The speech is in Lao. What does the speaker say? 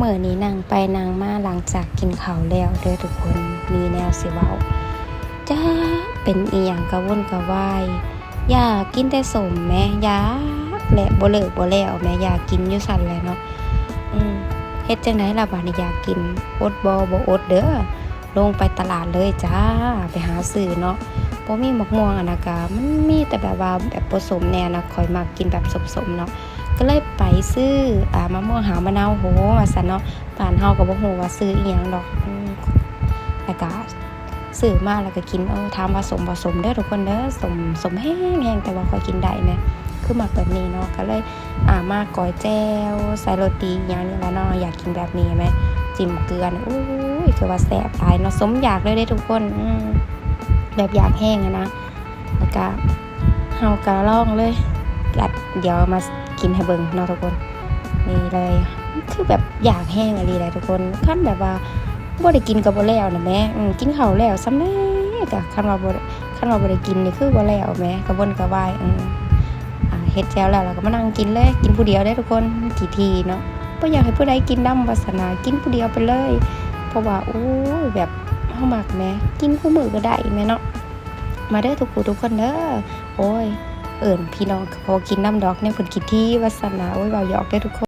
ມື້ນີ້ນັ່ງໄປນັ່ງມາ ຫຼັງຈາກກິນເຂົ້າແລ້ວເດີທຸກຄົນ ມີແນວຊິເວົ້າ ຈັກເປັນອີ່ຫຍັງກະວົນກະວາຍ ຢາກກິນແຕ່ສົ້ມແໝ ຢາກແຫຼະ ບໍ່ເລີກບໍ່ແລ້ວແໝ ຢາກກິນຢູ່ຊັ້ນແຫຼະເນາະ. ອືມ ເຮັດຈັ່ງໃດລະບາດນີ້ ຢາກກິນ ອົດບໍ່? ບໍ່ອົດເດີ ລົງໄປຕະຫຼາດເລີຍຈ້າ ໄປຫາຊື້ເນາະ. ບໍ່ມີໝາກມ່ວງ ອັນນັ້ນກະ ມັນມີແຕ່ແບບວ່າແບບບໍ່ສົ້ມແດ່ນະ ຂ້ອຍມັກກິນແບບສົ້ມໆເນາະ. ກະເລີຍໄປຊື້ ອາ ໝາກມ່ວງຫາວມະນາວໂຫວ່າຊັ້ນເນາະ ບ້ານເຮົາກະບໍ່ຮູ້ວ່າຊື່ອີ່ຫຍັງດອກ. ອືມ ແລ້ວກະຊື້ມາແລ້ວກະກິນ ເອີ ຖາມວ່າສົ້ມບໍ່? ສົ້ມເດີທຸກຄົນເດີ ສົ້ມ ສົ້ມແຮງໆ ແຕ່ວ່າຂ້ອຍກິນໄດ້ແໝ ຄືມັກແບບນີ້ເນາະ. ກະເລີຍ ອາ ມາກ້ອຍແຈ່ວ ໃສ່ໂຣຕີອີ່ຫຍັງນີ້ແຫຼະເນາະ ຢາກກິນແບບນີ້ແໝ ຈິ້ມເກືອນີ້ ໂອ້ຍ ຄືວ່າແຊບຫຼາຍເນາະ ສົມຢາກເລີຍເດ້ທຸກຄົນ. ອືມ ແບບຢາກແຮງຫັ້ນນະ ແລ້ວກະເຮົາກະລອງເລີຍ ກະດຽວມາກິນໃຫ້ເບິ່ງເນາະທຸກຄົນ. ນີ້ເລີຍ ຄືແບບຢາກແຮງອີ່ຫຼີແຫຼະທຸກຄົນ ຄັນແບບວ່າບໍ່ໄດ້ກິນກະບໍ່ແລ້ວນະແໝ. ອືມ ກິນເຂົ້າແລ້ວສ່ຳໃດກະ ຄັນວ່າບໍ່ ຄັນວ່າບໍ່ໄດ້ກິນນີ້ຄືບໍ່ແລ້ວແໝ ກະວົນກະວາຍ. ອືມ ອາ ເຮັດແຈ່ວແລ້ວ ແລ້ວກະມານັ່ງກິນເລີຍ ກິນຜູ້ດຽວເດ້ທຸກຄົນ ຂີ້ຖີ່ເນາະ ບໍ່ຢາກໃຫ້ຜູ້ໃດກິນນຳວ່າຊັ້ນນະ ກິນຜູ້ດຽວໄປເລີຍ. ເພາະວ່າ ໂອ້ຍ ແບບເຮົາມັກແໝ ກິນຄູ່ມື້ກະໄດ້ແໝເນາະ. ມາເດີທຸກຜູ້ທຸກຄົນເດີ ໂອ້ຍ ເອີ້ນພີ່ນ້ອງກະບໍ່ກິນນຳດອກ ແນວເພິ່ນຂີ້ຖີ່ວ່າຊັ້ນນະ. ໂອ້ຍ ເວົ້າຢອກເດີທຸກຄົນ.